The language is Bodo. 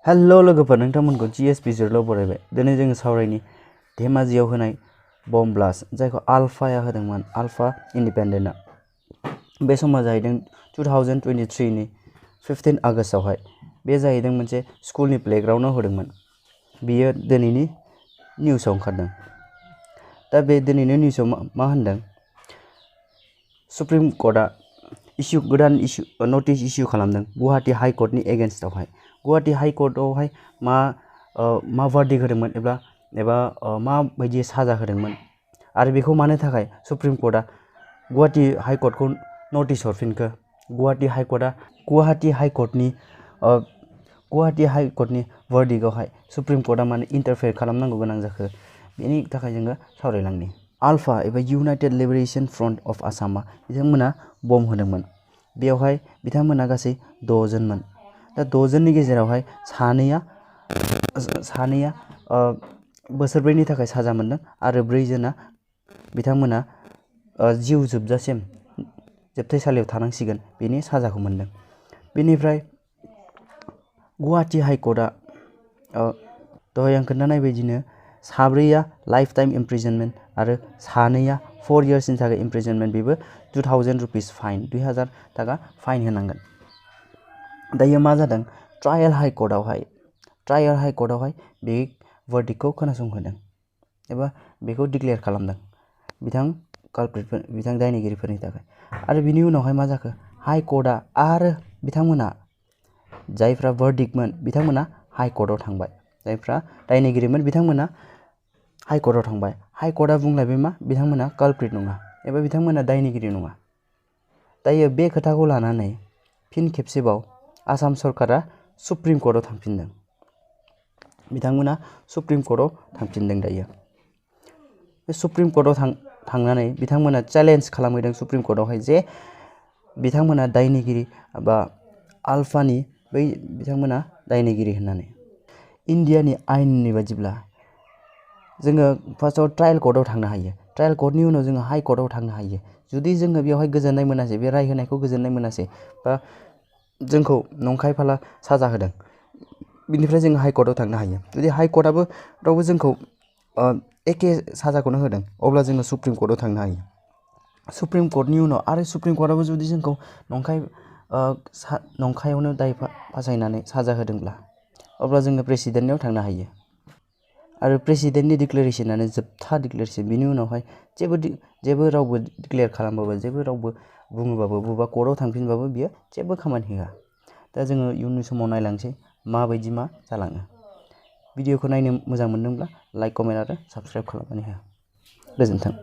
हेलो लोगोफोर नोंथांमोनखौ जीएस बिजिरलाव बरायबाय। दिनै जों सावरायनि धेमाजियाव होनाय बमब्लास्ट जायखौ आल्फाया होदोंमोन, आल्फा इन्डिपेन्डेन्टआ। बे समा जाहैदों 2023 नि 15 आगस्टआवहाय। बे जाहैदों मोनसे स्कुलनि प्लेग्राउन्डआव होदोंमोन। बियो दिनैनि निउसाव ओंखारदों। दा बे दिनैनि निउसाव मा होनदों? सुप्रिम कर्टआ गोदान नटिस इस्यु खालामदों गुवाहाटी हाई कर्टनि एगेन्स्टआवहाय। गुवाहाटी हाई कर्टआवहाय मा भार्डिक्ट होदोंमोन एबा माबायदि साजा होदोंमोन आरो बेखौ मानो थाखाय सुप्रिम कर्टआ गुवाहाटी हाई कर्टखौ नटिस हरफिनखो? गुवाहाटी हाई कर्टनि भार्डिक्टआवहाय सुप्रिम कर्टआ मानो इन्टारफेयर खालामनांगौ गोनां जाखो? बेनि थाखाय जोङो सावरायलांनि। आल्फा एबा इउनाइटेड लिबारेशन फ्रन्ट अफ आसामआ बिथांमोना बम होदोंमोन। बेवहाय बिथांमोना गासै 6 जनमोन। दा 6 जननि गेजेरावहाय सानैया बोसोरब्रैनि थाखाय साजा मोनदों आरो 4 जना बिथांमोना जिउ जोबजासिम जोबथेसालियाव थानांसिगोन बेनि साजाखौ मोनदों। बेनिफ्राय गुवाहाटी हाई कर्टआ दहाय आं खोन्थानाय बायदिनो 4या लाइफ टाइम इमप्रिजनमेन्ट आरो 2या 4 इयार्सनि थाखाय इमप्रिजनमेन्ट। बेबो 2000 रुपिस फाइन, 2000 थाखा फाइन होनांगोन। दायो मा जादों? ट्रायल हाई कर्टआवहाय बे भार्डिक्टखौ खोनासंहोदों एबा बेखौ डिक्लेयार खालामदों बिथां दायनिगिरिफोरनि थाखाय। आरो बिनि उनावहाय मा जाखो? हाई कर्टआ आरो बिथांमोना जायफ्रा भार्डिक्टमोन बिथांमोना हाई कर्टआव थांबाय। जायफ्रा दायनिगिरिमोन बिथांमोना हाई कर्टआव थांबाय। हाई कर्टआ बुंलायबाय मा बिथांमोना कालप्रिट नङा एबा बिथांमोना दायनिगिरि नङा। दायो बे खोथाखौ लानानै फिन खेबसेबाव आसाम सरकारा सुप्रिम कर्टआव थांफिनदों। बिथांमोना सुप्रिम कर्टआव थांफिनदों दायो। बे सुप्रिम कर्टआव थांनानै बिथांमोना चेलेन्ज खालामहैदों सुप्रिम कर्टआवहाय जे बिथांमोना दायनिगिरि बा आल्फानि बिथांमोना दायनिगिरि होननानै। इन्डियानि आयेननि बायदिब्ला जोङो फार्स्टआव ट्रायल कर्टआव थांनो हायो। ट्रायल कर्टनि उनाव जोङो हाई कर्टआव थांनो हायो। जुदि जोङो बेवहाय गोजोननाय मोनासै, बे राय होनायखौ गोजोननाय मोनासै बा जोंखौ नंखाय फाला साजा होदों, बिनिफ्राय जोङो हाई कर्टआव थांनो हायो। जुदि हाई कर्टआबो रावबो जोंखौ एखे साजाखौनो होदों अब्ला जोङो सुप्रिम कर्टआव थांनो हायो। सुप्रिम कर्टनि उनाव आरो सुप्रिम कर्टआबो जुदि जोंखौ नंखायावनो दाय फासायनानै साजा होदोंब्ला अब्ला जोङो प्रेसिडेन्टनियाव थांनो हायो। आरो प्रेसिडेन्टनि डिक्लेरेसनानो जोबथा डिक्लेरेसन। बिनि उनावहाय जेबो रावबो डिक्लेयार खालामबाबो, जेबो रावबो बुङोबाबो, बबेबा कर्टआव थांफिनबाबो बियो जेबो खामानि होआ। दा जोङो इयुननि समाव नायलांसै माबायदि मा जालाङो। भिडिअखौ नायनो मोजां मोनदोंब्ला लाइक, कमेन्ट आरो साबस्क्राइब खालामनानै हो। गोजोन्थों।